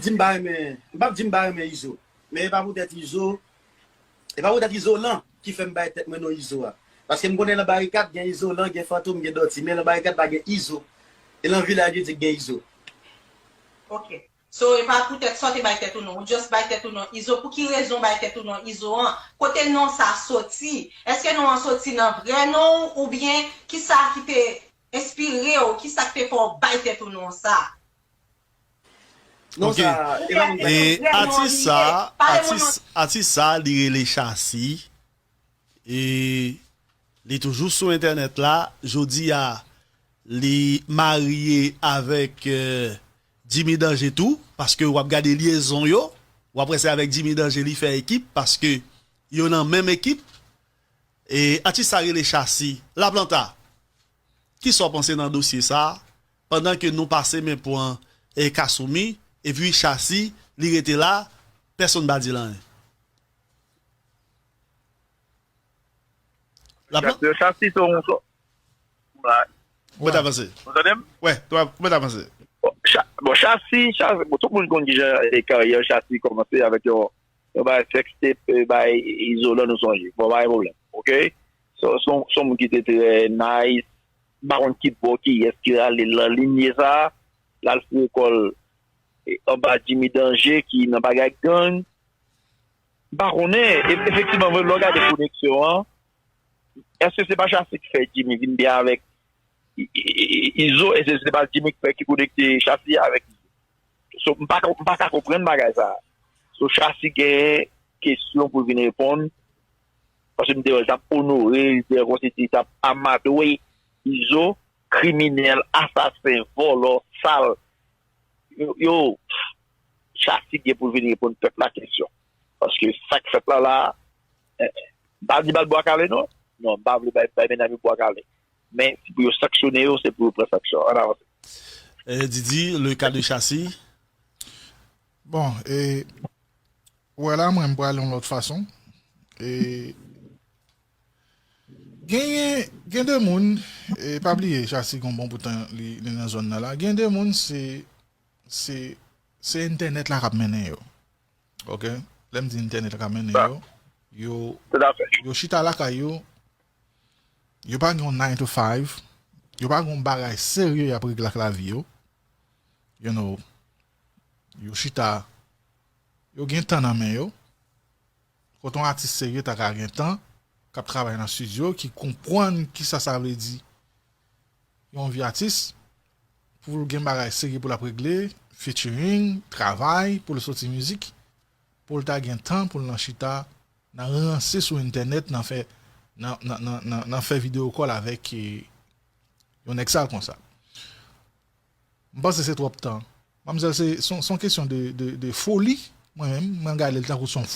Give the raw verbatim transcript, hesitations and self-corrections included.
di m pa renmen, m p ap di m pa renmen Izo. Men e pa poutèt Izo, e pa poutèt Izolan ki fè m bay tèt mwen non Izo a. Paske m konnen nan Barikad gen Izolan, gen Fantom, gen Dòti. Men nan Barikad pa gen Izo. E nan Vilaj yo di gen Izo. Ok. So, e pa poutèt sa w te bay tèt ou non. Ou just bay tèt ou non Izo. Pou ki rezon w bay tèt ou non Izo an? Kote non sa soti? Èske non an soti nan vrè non w oubyen kisa ki te enspire w? Kisa ki te fè w bay tèt ou non sa? Non, Ok. sa, e pa moun E bay. atis sa, atis, atis sa, li rele Chasi. E li toujou sou entènèt la. Jodi a, li marye avèk euh, Jimmy Danger tou. Paske w ap gade lyezon yo. W ap wè se avèk Jimmy Danger li fè ekip. Paske yo nan menm ekip. E atis sa rele Chasi. Laplanta, kisa w panse nan dosye sa? Pandan ke nou pase men pran e Kasumi, epi Chasi, li rete la, pèsonn pa di l anyen. Laplanta, Chasi se yon sò. kòman w ta panse? Ou tande m? Wè, kòman w ta panse? Bon, Cha- bon, Chasi, Chasi, bon, tout moun konn kijan e karyè Chasi kòmanse avèk yon yon bagay sextape, e, bay Izolan nou sonje. Bon, pa gen pwoblèm. Ok? Se se yon se yon moun ki te trè nice. M pa konn ki bò ki yès ki rale l nan linye sa. L al foure kò l e, anba Jimmy Danger ki nan bagay gang. M pa konnen. E- Efektivman, vre, lè w gade koneksyon an, èske se pa Chasi ki fè Jimmy vin byen avèk I- I- I- Izo? Èske se pa Jimmy ki fè ki konekte Chasi avèk Izo? So, m pa ka- m pa ka konprann bagay sa. So, Chasi gen kesyon pou l vin reponn. Paske m te wè l t ap onore, l te wè kòmsi li t ap amadwe Izo, kriminèl, asasen, vòlò, sal. Yo, yo Chasi gen pou l vin reponn pèp la kesyon. Paske sa k fèt la la, eh, eh, m pa di ba l bwa kale non. Non, m pa vle bay bay medam yo bwa kale. Men si pou yo sanksyone yo, se pou yo pran sanksyon. Ann avanse. E Didi, le ka de Chasi. Bon, e, wè la, mwen, m prale yon lòt fason. E, genyen, gen de moun, e, pa bliye, Chasi gon bon bout tan li, li nan zòn nan la. Gen de moun, se, se, se entènèt la k ap mennen yo. Ok? Lè m di entènèt la k ap mennen yo, yo, Tout à fait. yo chita lakay yo, yo pa gen yon nine to five, yo pa gen yon bagay serye y ap regle ak lavi yo. You know, yo chita, yo gen tan nan men yo. Kote yon atis serye ta ka gen tan, k ap travay nan estidyo, ki konprann kisa sa vle di yon vi atis, pou l gen bagay serye pou l ap regle, featuring, travay, pou l soti mizik, pou l ta gen tan pou l nan chita, nan ranse sou entènèt, nan fè, nan, nan, nan, nan, nan fè videyo call avèk eh, yon nèg sal konsa. M panse se twòp tan. Manmzèl, se se yon- se yon kesyon de, de, de foli. Mwen menm, mwen gade l tankou se yon